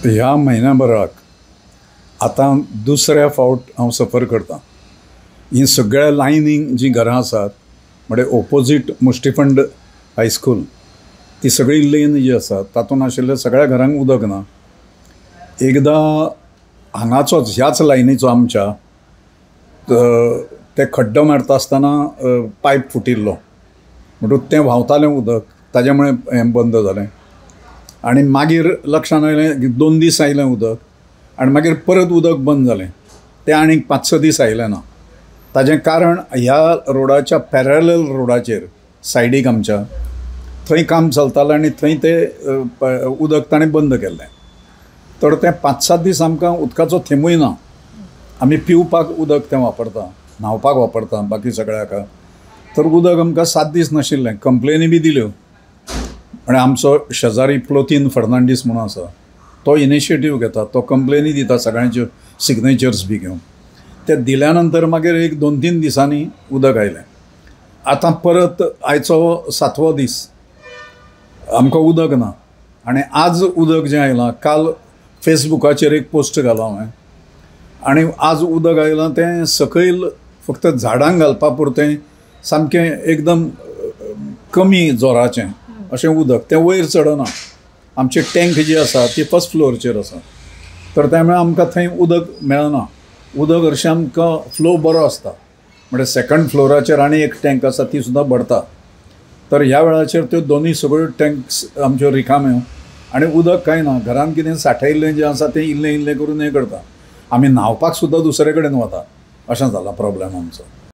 ह्या म्हयन्या भराक आतां दुसऱ्या फावट हांव सफर करतां. ही सगळ्या लायनीन जीं घरां आसात, म्हणजे ओपोजीट मुश्टीफंड हायस्कूल, ती सगळी लेन जी आसा तातूंत आशिल्ल्या सगळ्या घरांक उदक ना. एकदां हांगाचोच ह्याच लायनीचो आमच्या ते खड्डो मारता आसतना पायप फुटिल्लो, म्हणटकूच तें व्हांवतालें उदक, ताजे मुळे हें बंद जालें. आनी मागीर लक्षांत आयलें, 2 दीस आयलें उदक आनी मागीर परत उदक बंद जालें. तें आनीक 5-6 दीस आयलें ना. ताजें कारण, ह्या रोडाच्या पॅरलल रोडाचेर सायडीक आमच्या थंय काम चलतालें आनी थंय तें उदक ताणें बंद केल्लें. तर तें 5-7 दीस आमकां उदकाचो थेंबूय ना. आमी पिवपाक उदक तें वापरता, न्हांवपाक वापरता, बाकी सगळ्या हाका. तर उदक आमकां 7 दीस नाशिल्लें. कंप्लेनी बी दिल्यो आनी आमचो शेजारी प्लोतीन फर्नांडीस म्हणून आसा, तो इनिशिएटीव घेता, तो कंप्लेनी दिता सगळ्यांच्यो सिग्नेचर्स बी घेवन. ते दिल्या नंतर मागीर एक 2-3 दिसांनी उदक आयलें. आतां परत आयचो सातवो दीस आमकां उदक ना. आनी आज उदक जें आयलां, काल फेसबुकाचेर एक पोस्ट घालो हांवें, आनी आज उदक आयलां तें सकयल फक्त झाडांक घालपा पुरतें, सामकें एकदम कमी जोराचें अशें उदक. तें वयर चडना. आमची टँक जी आसा ती फर्स्ट फ्लोरचेर आसा, तर त्या मुळे आमकां थंय उदक मेळना. उदक हरशीं आमकां फ्लो बरो आसता, म्हणजे सेकंड फ्लोराचेर आनी एक टँक आसा, ती सुद्दां भरता. तर ह्या वेळाचेर त्यो दोनूय सगळ्यो टँक्स आमच्यो रिकाम्यो आनी उदक कांय ना. घरान कितें सांठयल्लें जें आसा तें इल्लें इल्लें करून हें करता. आमी न्हांवपाक सुद्दां दुसरे कडेन वता, अशें जाला प्रॉब्लम आमचो.